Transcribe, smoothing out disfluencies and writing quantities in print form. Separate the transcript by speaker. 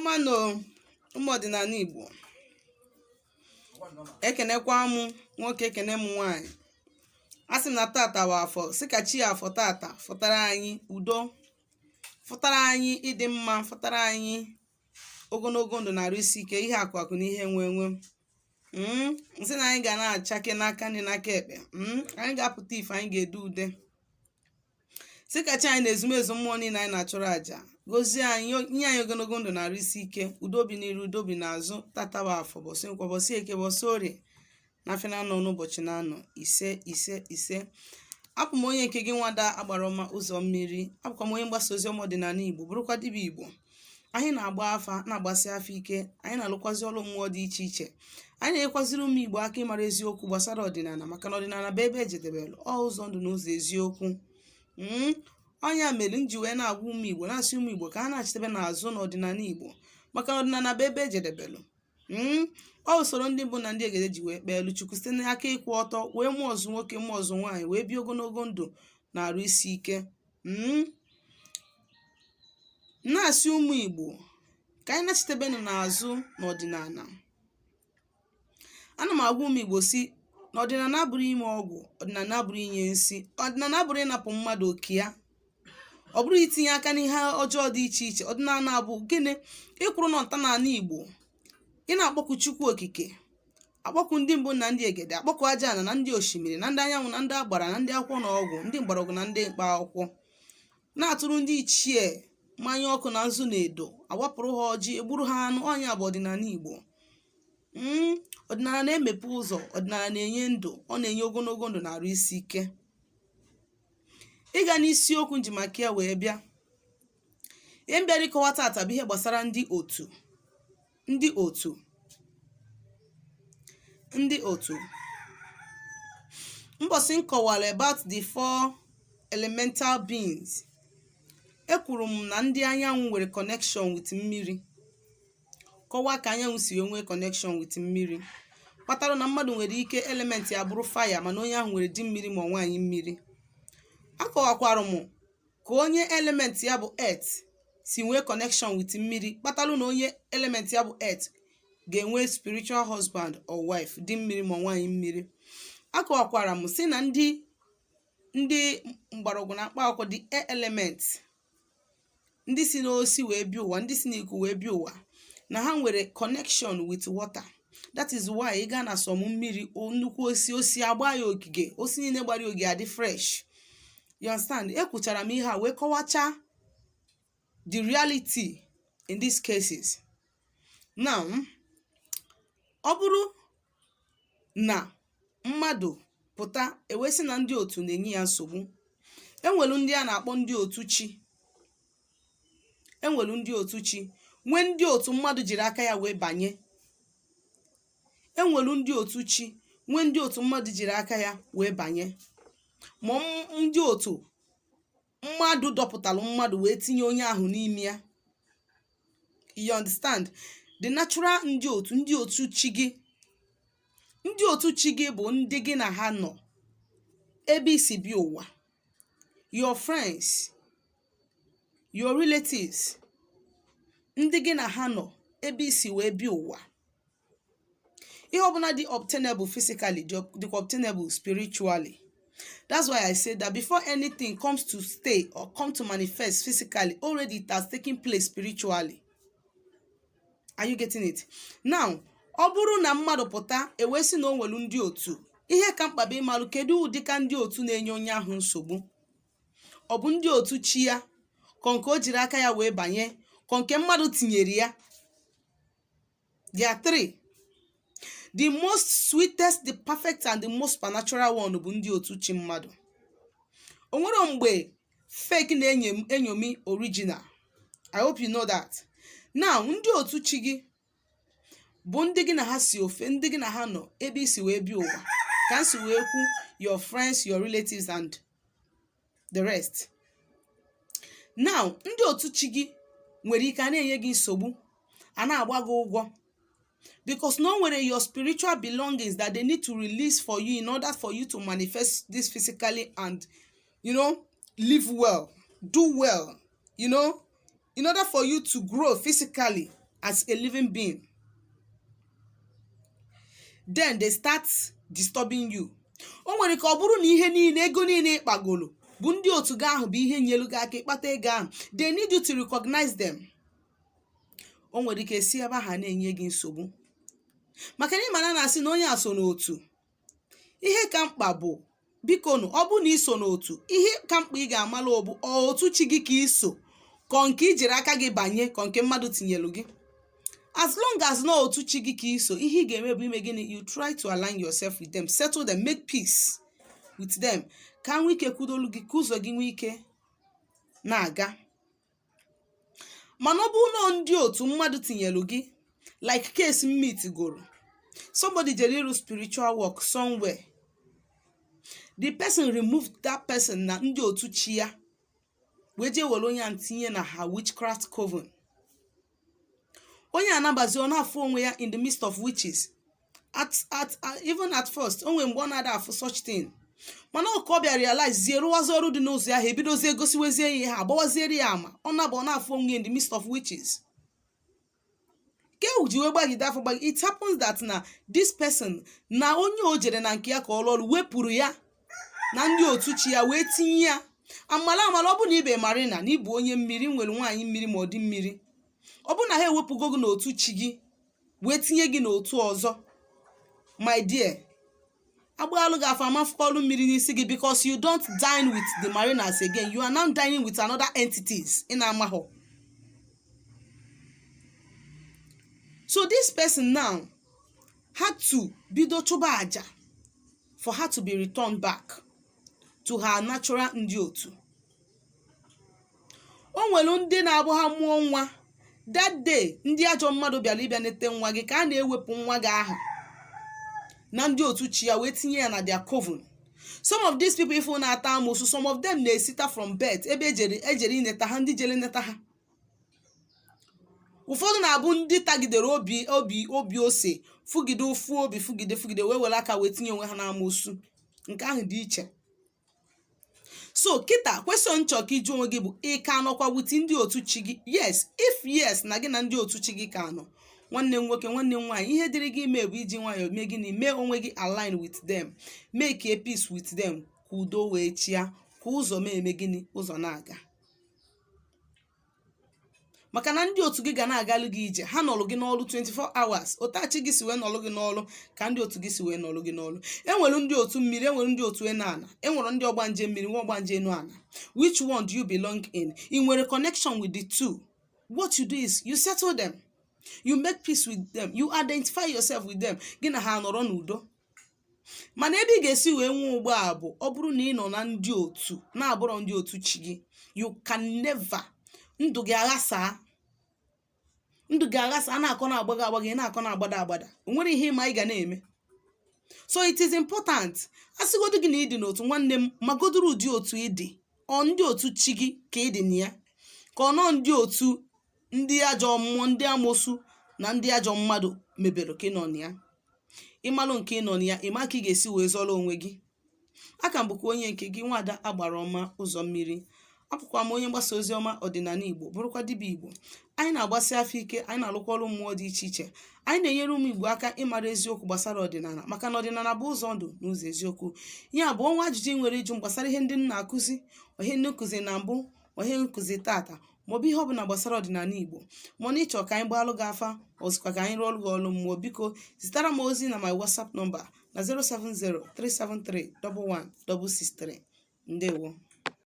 Speaker 1: Ọma nụ, ụmụ ọdịnala Igbo. Ekenekwa m nwoke, ekene m nwaanyị. A sị m na tata bụ Afọ, sị ka chi Afọ tata fụtara anyị udo, fụtara anyị ịdị mma, fụtara anyị ogologo ndụ na arụ isi ike, ihe akụ akụ na ihe enwe enwe. Nsị na anyị ga na-achake n'aka nri, n'aka ekpe. Anyị ga-apụta ife, anyị ga-ede ude. Sị ka chi anyị na ezumezu mmụọ niile anyị na-achụrụ àjà gozie anyị, nye anyị ogologo ndụ na arụ isi ike, udo bi n'iru, udo bi n'azụ. Tata bụ Afọ, bọsị Nkwọ, bọsị Eke, bọsị Orie, na afịa na-anọ n'ụbọchị na-anọ. Ise, ise, ise. Abụ m onye nke gị, nwada agbara ọma ụzọ mmiri. Abụkwa m onye mgbasa ozi ọma ọdịnala Igbo, bụrụkwa dibịa Igbo. Anyị na-agba afa, na-agbasi afa ike. Anyị na-alụkwazi ọrụ mmụọ dị iche iche. Anyị na-enyekwaziri ụmụ Igbo aka ịmara eziokwu gbasara ọdịnala, maka na ọdịnala bụ ebe ejedebere ọ, ụzọ ndụ na ụzọ eziokwu. Ọnya mere m ji wee na-agwa ụmụ Igbo, na-asị ụmụ Igbo ka ha na-achitebe n'azụ n'ọdịnala Igbo, maka na ọdịnala bụ ebe ejedebelụ. Ọ usoro ndị mbụ na ndị egede ji wee kpee elu Chukwu site n'aka ịkwụ ọtọ wee mụọ ọzụ nwoke, mụọ ọzụ nwaanyị, wee bie ogologo ndụ na arụ isi ike. Na-asị ụmụ Igbo ka anyị nachitebenụ n'azụ n'ọdịnala. Ana m agwa ụmụ Igbo si na ọdịnala abụrụ ime ọgwụ, ọdịnala abụrụ inye nsị, ọdịnala abụrụ ịnapụ mmadụ oke ya, ọ bụrụ itinye aka n'ihe ọjọọ dị iche iche. Ọdịnala bụ gịnị? Ịkwụrụ na ntọala Igbo, ị na-akpọku Chukwu Okike, akpọku ndị mbụ na ndị egede, akpọku aja ana na ndị osimiri na ndị anyanwụ na ndị agbara na ndị akwụkwọ na ọgwụ, ndị mgbọrọgwụ na ndị mkpa akwụkwọ, na-atụrụ ndị ichie mmanya ọkụ na nzu na edo, awapụrụ ha ọjị, egburu ha anụ. Ọnya bụ ọdịnala Igbo. Ọdịnala na-emepe ụzọ, ọdịnala na-enye ndụ, ọ na-enye ogologo ndụ na arụ isi ike. Ịga n'isiokwu nji maka ya wee bịa, ihe m bịara ịkọwa tata bụ ihe gbasara ndị otu, ndị otu, ndị otu. Mbọsị m kọwara about the four elemental beings, ekwuru m na ndị anyanwụ nwere connection with mmiri, kọwaa ka anyanwụ si wee nwee connection with mmiri, kpatara na mmadụ nwere ike element ya bụrụ fire, mana onye ahụ nwere di mmiri ma ọ nwaanyị mmiri. Akọwakwara m ka onye element ya bụ earth si nwee connection with mmiri, kpatalụ na onye element ya bụ earth ga-enwe spiritual husband or wife di mmiri ma nwaanyị mmiri. Akọwakwara m si na ndị mgbọrọgwụ na mkpa akwụkwọ, the air element, ndị si n'osi wee bịa ụwa, ndị si n'ikuku wee bịa ụwa, na ha nwere connection with water. That is why ị gaa na some mmiri, nnukwu osi, osi agba ya ogige, osi niile gbara ya ogige adị fresh. You understand? Ekwuchara m ihe a wee kọwachaa the reality in these cases. Now, ọ bụrụ na mmadụ pụta ewee sị na ndị otu na-enye ya nsogbu, enwelu ndị a na-akpọ ndị otu chi, enwelu ndị otu chi, nwee ndị otu mmadụ jiri aka ya wee banye. Enwelu ndị otu chi, nwee ndị otu mmadụ jiri aka ya wee banye, ma ndị otu mmadụ dọpụtalụ mmadụ wee tinye onye ahụ n'ime ya. You understand? The natural ndị otu, ndị otu chi gị, ndị otu chi gị bụ ndị gị na ha nọ ebe isi bịa ụwa, your friends, your relatives, ndị gị na ha nọ ebe isi wee bịa ụwa. Ihe ọbụla dị obtainable physically dịkwa obtainable spiritually. That's why I say that before anything comes to stay or come to manifest physically, already it has taken place spiritually. Are you getting it now? Ọ bụrụ na mmadụ pụta ewee sị na o nwere ndị otu, ihe ka mkpa bụ ịmalụ kedu ụdịka ndị otu na-enye onye ahụ nsogbu. Ọ bụ ndị otu chi ya, ka nke o jiri aka ya wee banye, ka nke mmadụ tinyere ya? There are three. The most sweetest, the perfect and the most supernatural one bụ ndị otu chi mmadụ. O nwere mgbe fake na-enyomi original. I hope you know that. Now, ndị otu chi gị bụ ndị gị na ha si ofe, ndị gị na ha nọ ebe isi wee bịa ụwa, ka m si wee kwu, your friends, your relatives and the rest. Now, ndị otu chi gị nwere ike a na-enye gị nsogbu, a na-agba gị ụgwọ, because na o nwere your spiritual belongings that they need to release for you in order for you to manifest this physically and live well, do well, in order for you to grow physically and spiritually. As a living being, then they start disturbing you. O nwere ka ọ bụrụ na ihe niile, ego niile ịkpagolo bụ ndị otu gị ahụ bụ ihe nyelu gị aka ịkpata ego ahụ. They need you to recognize them. O nwere ike si ebe ahụ na-enye gị nsogbu, maka na ịmara na-asị na onye a so n'otu. Ihe ka mkpa bụ, biko nụ, ọ bụ na iso n'otu, ihe ka mkpa ị ga-amala bụ otu chi gị ka iso, ka nke i jiri aka gị banye, ka nke mmadụ tinyelu gị. As long as na otu chi gị ka iso, ihe ị ga-eme bụ ime gịnị? You try to align yourself with them, settle them, make peace with them, ka nwee ike kwudolu gị, ka ụzọ gị nwee ike na-aga. Mana ọ bụrụ na ndị otu mmadụ tinyelu gị, like case meet goro, somebody jere ịrụ spiritual work somewhere, the person removed that person na ndị otu chi ya, wee jee were onye a tinye na ha witchcraft coven. Onye anabazi, ọ na-afụ onwe ya in the midst of witches. At even at first, o nwere mgbe ọ na-ada afụ such thing, mana ọ ka ọ bịa realize zie, rụwazi ọrụ dị n'ụzọ ahụ, ebidozie gosiwezie ya ihe, agbawaziere ya ama. Ọ naba, ọ na-afụ onwe ya in the midst of witches. Ke ji wee gbagide afọ gbagide. It happens that na this person, na onye o jere na nke ya ka ọ rụọ ọrụ, wepụrụ ya na ndị otu chi ya wee tinye ya. Amala amala, ọ bụ na ibe marina na ịbụ onye mmiri, nwere nwaanyị mmiri, ma ọ dị mmiri, ọ bụ na ha ewepụgo gị n'otu chi gị wee tinye gị n'otu ọzọ, my dear, agbaghalụ gị afọ, amafụkọlụ mmiri n'isi gị, because you don't dine with the mariners again. You are now dining with another entities ị na-amahọ. So this person now had to bido chụba aja for her to be returned back to her natural ndị otu. O nwere ndị na-abụ ha mụọ nwa, that day ndị ajọ mmadụ bịara ịbịa nete nwa gị, ka a na-ewepụ nwa gị ahụ na ndị otu chi ya wee tinye ya na their coven. Some of these people ifo na-ata amosu, some of them na-esita from birth, ebe ejere ineta ha, ndị jere neta ha. Ụfọdụ na-abụ ndị tagidere obi obi obi ose, fugide ụfụ obi, fugide fugide, wee were aka wee tinye onwe ha n'amosu. Nke ahụ dị iche. So kịta, question nchọ ka ịjụ onwe gị bụ, ị ka nọkwa with ndị otu chi gị? Yes, if yes, na gị na ndị otu chi gị ka nọ, nwanne m nwoke, nwanne m nwaanyị, ihe dịrị gị ime bụ iji nwayọọ mee gịnị? Mee onwe gị align with them, make a peace with them, ka udo wee chịa, ka ụzọ mee eme gịnị? Ụzọ na-aga. Maka na ndị otu gị ga na-agalụ gị ije, ha nọlụ gị n'ọlụ 24 hours. Otachi gị si wee nọlụ gị n'ọlụ ka ndị otu gị si wee nọlụ gị n'ọlụ. Enwere ndị otu mmiri, enwere ndị otu enu ana, enwere ndị ọgbanje mmiri, nwa ọgbanje enu ana. Which one do you belong in? Ị nwere connection with the two? What you do is you settle them, you make peace with them, you identify yourself with them, gị na ha nọrọ n'udo. Mana ebe ị ga-esi wee nwee ugbo a bụ ọ bụrụ na ị nọ na ndị otu na-abụrọ ndị otu chi gị, you can never, ndụ gị aghasaa, ndụ gị aghasa, a na-akọ na-agbago agbago, ị na-akọ na-agbada agbada. O nwere ihe ịma ị ga na-eme. So it is important, asịgodu gị na ịdị n'otu, nwanne m, magoduru ụdị otu ịdị. Ọ ndị otu chi gị ka ịdị na ya, ka ọ nọ ndị otu ndị ajọ mmụọ, ndị amosu na ndị ajọ mmadụ mebere ka ị nọ na ya? Ịmalụ nke ị nọ na ya, ịma ka ị ga-esi wee zọrọ onwe gị. Aka m bụkwa onye nke gị, nwaada Agbara Ọma Ụzọ Mmiri. Abụkwa m onye mgbasa ozi ọma ọdịnala Igbo, bụrụkwa dibịa Igbo. Anyị na-agbasi afọ ike, anyị na-alụkwa ọrụ mmụọ dị iche iche. Anyị na-enyere ụmụ Igbo aka ịmara eziokwu gbasara ọdịnala, maka na ọdịnala bụ ụzọ ndụ na ụzọ eziokwu. Ya bụ, ọnwa ajụjụ ị nwere ịjụ m gbasara ihe ndị m na-akụzi, ihe ndị nkụzi na mbụ, ihe nkụzi tata, maọbụ ihe ọbụla gbasara ọdịnala Igbo, mana ịchọ ka anyị gbaalụ gị afa, ọzọkwa ka anyị rụọ ọrụ gị ọrụ mmụọ, biko zitara m ozi na my WhatsApp number na 070 373 11663. Ndewo.